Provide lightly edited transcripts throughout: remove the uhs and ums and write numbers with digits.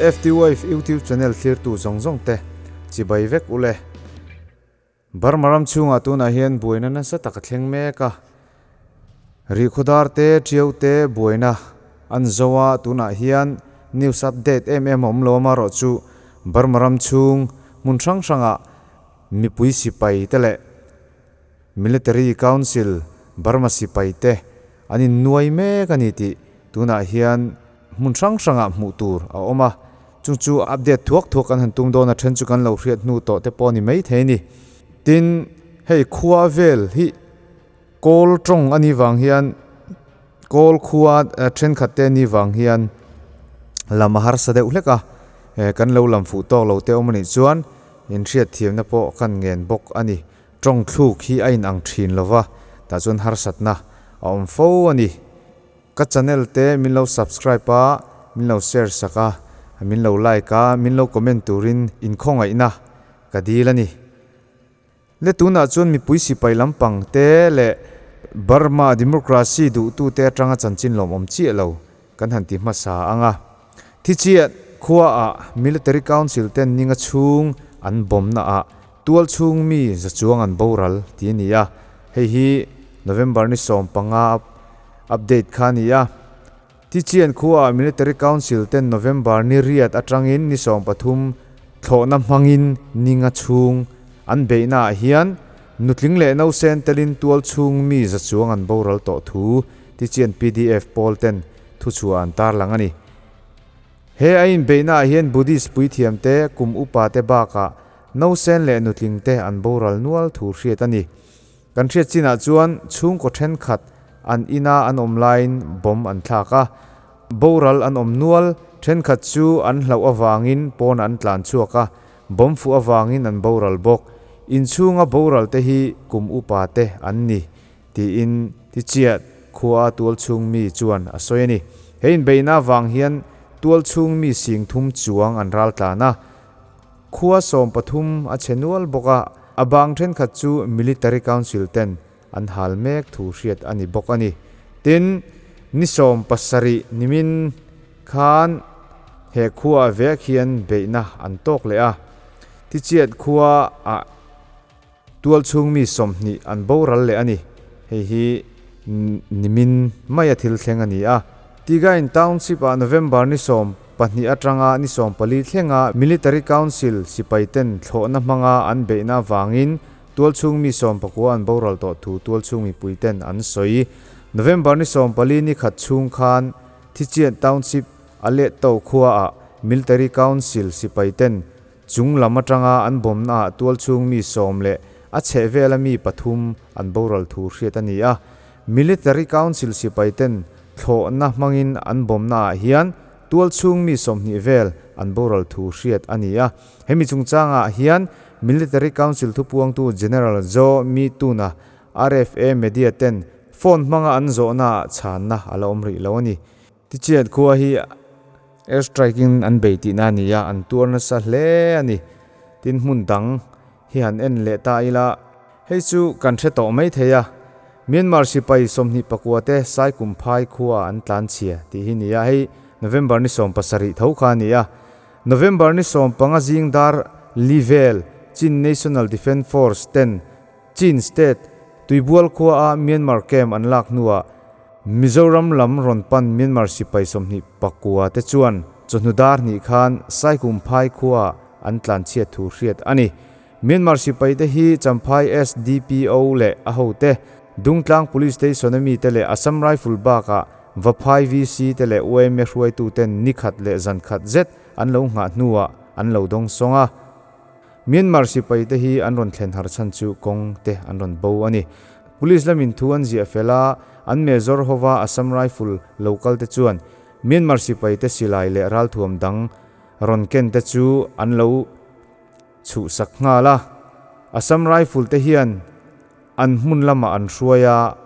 FT Wife YouTube channel thlirtu zawng zawng te chibai vek ule. Burma ram chhungah tunah hian buaina nasa tak a thleng mek a, Rihkhawdar te, Tiau te buaina an zo a, tunah hian news update em em a awm lo amaherawhchu Burma ram chhung hmun hrang hrangah mipui sipai te leh Military Council Burma sipai te an innuai mek a ni tih tunah hian hmun hrang hrangah hmuh tur a awm a, chung chu update thuak thuak an han tum dawn a then chu kan lo hriat hnu tawh te pawh a ni maithei a ni. Tin, hei khua vel hi kawl tawng a nih vang hian kawl khua thenkhat te a nih vang hian lam a harsa deuh hlek a, kan lo lam fuh tawk lo te awm a nih chuan inhriatthiamna pawh kan ngen bawk a ni. Tawng thluk hi a inang thin lo va, tah chuan harsatna a awm fo a ni. Ka channel te min lo subscribe a, min lo share sak a, min lo like a, min lo comment turin inkhawngaihna ka dil a ni. Le tunah chuan mipui sipai lampang te leh Burma democracy duhtute atanga chanchin lawmawm chiah lo kan han ti hmasa ang a. Thichiat khuaah Military Council ten ninga chhung an bawmna ah tual chhung mi za chuang an boral ti a ni a, hei hi November ni 15 update kha a ni a. Thichian khuaah Military Council ten November ni riat atangin ni 13 thlawhna hmangin ninga chhung an beihna ah hian nutling leh nausen telin tual chhung mi za chuang an boral tawh thu Tichian pdf pawl ten thuchhuah an tarlang a ni. He a inbeihnaah hian Buddhist puithiamte, kum upate bakah nausen leh nutlingte an boral nual thu hriat a ni. Kan hriat chinah chuan chhungkaw thenkhat an ina an awm laiin bomb an thlak a, boral an awm nual, thenkhat chu an hlauh avangin pawn an tlan chhuak a, bomb fuh avangin an boral bawk. Inchhunga boralte hi kum upate an ni. Tiin Tichiat khua tualchhung mi chuan a sawi a ni. He inbeihna avang hian tualchhung mi sing thum chuang an ral tlan a, khua 13 a chhe nual bawk a, a bang thenkhat chu Military Council ten an hal mek thu hriat a ni bawk a ni. Tin, ni 17 nimin khan he khua vek hian beihna an tawk leh a, Tichiat khua ah Tualchhung mi 20 an boral leh a ni. Hei hi nimin maia thil thleng a ni a. Tigain Township ah November ni 12 atanga ni 14 thlenga Military Council sipai ten thlawhna hmanga an beihna avangin tualchhung mi 19 an boral tawh thu tualchhung mipui ten an sawi. November ni 14 ni khat chhung khan Thichian Township a leh to khua ah Military Council sipai ten Chung lam atanga an bawmnaah tualchhung mi 10 leh a chhehvela mi pathum an boral thu hriat a ni a. Military Council sipai ten thlawhna hmangin an bawmnaah hian tualchhung mi 20 vel an boral thu hriat a ni a. Hemi chungchangah hian Military Council thupuangtu General Zaw Mi Tun-a RFA media ten phone hmanga an zawhnaah chhanna a la awm rih lo a ni. Tichian khua hi air strike in an bei tihna a ni a, an tuar nasa hle a ni. Tin hmun dang hi han en leh ta ila, hei chu kan hre tawh mai thei a, Myanmar sipai 29 te Saikumphai khua an tlan chhia tih hi ni a, hei November ni 17 tho kha a ni a. November ni 15 zing dar li vel Chin National Defence Force ten Chin State Tuibual khua a Myanmar camp an lak hnuah Mizoram lam rawn pan Myanmar sipai 29 te chuan chawhnu dar hnih khan Saikumphai khua an tlanchhiat thu hriat a ni. Myanmar sipai te hi Champhai SDPO leh a hote, Dungtlang Police Station a mite leh Assam Rifle bakah Vaphai VC te leh yma hruaituten ni khat leh zan khat zet an lo nghah hnuah an lo dawng sawng a. Myanmar sipai te hi an rawn thlen har chhan chu kawng te an rawn bo a ni. Police lamin thu an ziah fel a, an mezawr hova Assam Rifle lo kal te chuan Myanmar sipai te silai leh ralthuam dang rawn ken te chu an lo chhuhsak nghal a. Assam Rifle te hian an hmun lamah an hruai a,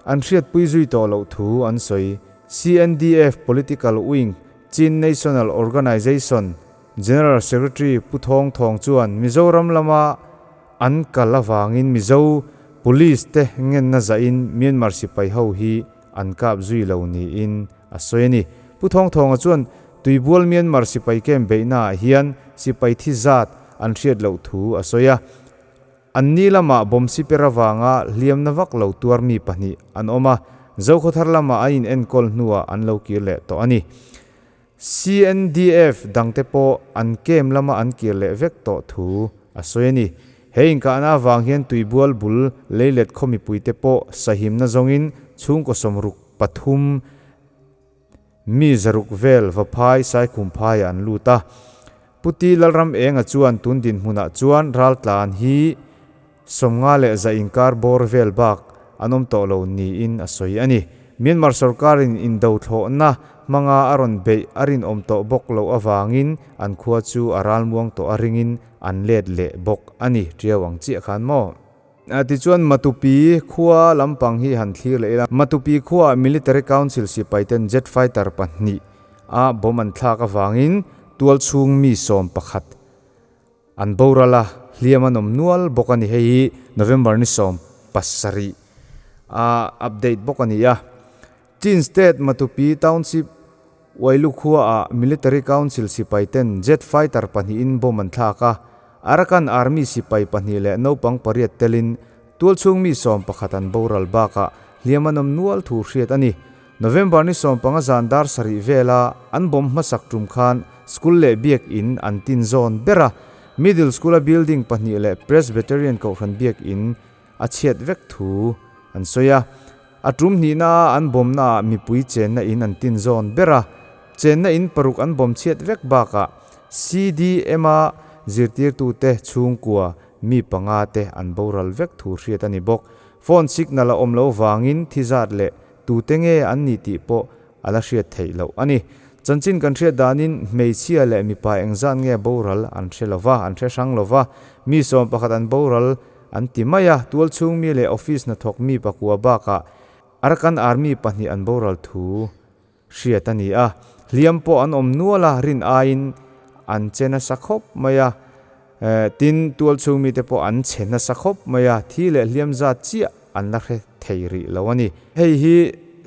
an hriatpui zui tawh loh thu an sawi. CNDF Political Wing, Chin National Organization, General Secretary Pu Thawng Thawng chuan Mizoram lama an kal avangin Mizo Police te ngenna zahin Myanmar sipai ho hi an kap zui lo niin a sawi a ni. Pu Thawng Thawnga chuan Tuibual Myanmar sipai camp beihnaah hian sipai thi zat an hriat loh thu a sawi a. An ni lamah bomb siper avanga hliamna vak lo tuar mi pahnih an awm a, Zokhawthar lamah an inenkawl hnuah an lo kir leh tawh a ni. CNDF dangte pawh an camp lama an kir leh vek tawh thu a sawi a ni. He inkahna avang hian Tuibual bul leilet khaw mipuite pawh sahimna zawngin chhungkaw sawmruk pathum mi zaruk vel Vaphai Saikhumphaiah an lut a. Puti Lalram Enga chuan tun dinhmunah chuan raltlan hi Sawmnga leh za inkar bawr vel bak an awm tawh lo niin a sawi a ni. Myanmar sorkarin indo thlawhna hmanga a rawn beih a rinawm tawh bawk loh avangin an khua chu a ralmuang tawh a ringin an let leh bawk a ni tiau ang chiah khan maw? Tichuan Matupi khua lampang hi han thlir leh ila. Matupi khuaah Military Council sipaiten jet fighter pahnih a bomb an thlak avangin tualchhung mi sawm pakhat An boral a, hliam an awm nual bawk a ni. Hei hi November ni 70 a update bawk a ni a. Chin State Matupi Township Uailu khuaah Military Council sipai ten jet fighter pahnihin bomb an thlak a, Arakan Army sipai pahnih leh naupang pariat telin tualchhung mi 11 an boral bakah hliam an awm nual thu hriat a ni. November ni 15 zan dar sarih vela an bomb hmasak tum khan school leh biakin an tin zawn ber a, Middle School-a building pahnih leh Presbyterian Kohhran biakin a chhiat vek thu an sawi a. A tum hnihna an bomb-naah mipui chenna in an tin zawn ber a, chenna in paruk an bomb chhiat vek bakah CDM-a zirtirtute chhungkua mi panga te an boral vek thu hriat a ni bawk. Phone signal a awm lo vangin thi zat leh Tute nge an ni tih pawh a la hriat theih loh a ni. Chanchin kan hriat danin hmeichhia leh mipa engzat nge boral an hre lo va, an hre hrang lo va. Mi 11 an boral an ti mai a, tualchhung mi leh office hnathawk mi pakua bakah Arakan Army pahnih an boral thu hriat a ni a. Hliam pawh an awm nual a, rin aiin an che nasa khawp mai a. Tin, tualchhung mite pawh an che nasa khawp mai a, thi leh hliam zat chiah an la hre thei rih lo a ni. Hei hi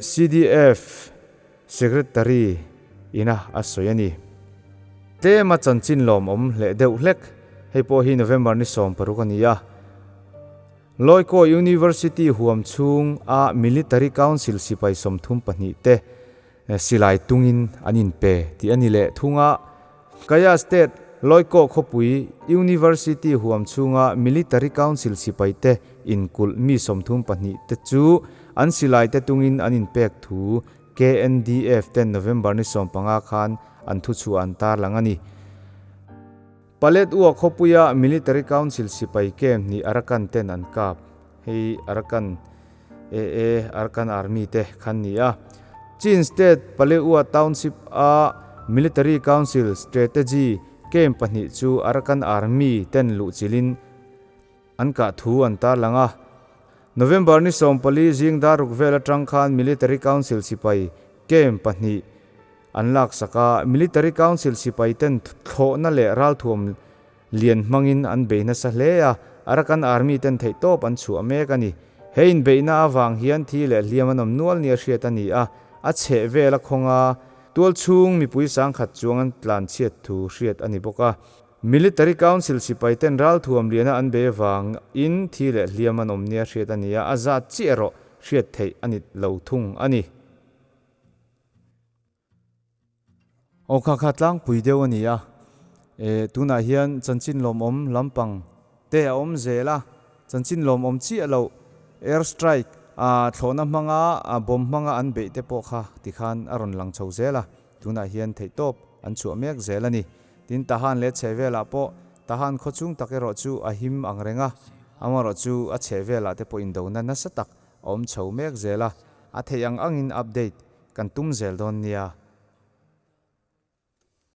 CDF Secretary ina a sawi a ni. Tlema chanchin lawmawm hleh deuh hlek, hei pawh hi November ni 16 a ni a. Loikaw University huam chhung a Military Council sipai 32 te Silai tungin an inpe tih a ni leh thung a. Kaya State Loikaw khawpui University huam chhunga Military Council sipaite inkulh mi 32 te chu an silaite tungin an inpek thu KNDF ten November ni 15 khan an thuchhuah an tarlang a ni. Palet Ua khawpuia Military Council sipai camp hnih Arakan ten an kap. Hei Arakan AA, Arakan Army te khan ni a. Chin State Pale Ua Township a Military Council Strategy camp pahnih chu Arakan Army ten luhchilhin an kah thu an tarlang a. November ni 14 zing dar ruk vel atang khan Military Council sipai camp pahnih an laksak a. Military Council sipai ten thlawhna leh ralthuam lian hmangin an bei nasa hle a, Arakan Army ten theihtawp an chhuah mek a ni. He inbeihna avang hian thi leh hliam an awm nual nia hriat a ni a, a chheh vel a khawng a, tualchhung mipui sangkhat chuang an tlanchhiat thu hriat a ni bawk a. Military Council sipai ten ralthuam liana an bei avangin thi leh hliam an awm nia hriat a ni a, a zat chiah erawh hriat theih a ni lo thung a ni. Aw kha kha tlangpui deuh a ni a, e tunah hian chanchin lawmawm lampang te a awm zel a, chanchin lawmawm chiah loh air strike a thlawhna hmanga bomb hmanga an beih te pawh kha tikhan a rawn lang chho zel a, tunah hian theihtawp an chhuah mek zel a ni. Tin Tahan leh chheh velah pawh Tahan khaw chung tak erawh chu a him ang reng a, amaherawh chu a chheh velah te pawh indona nasa tak a awm chho mek zel a, a theih ang angin update Kan tum zel dawn nia.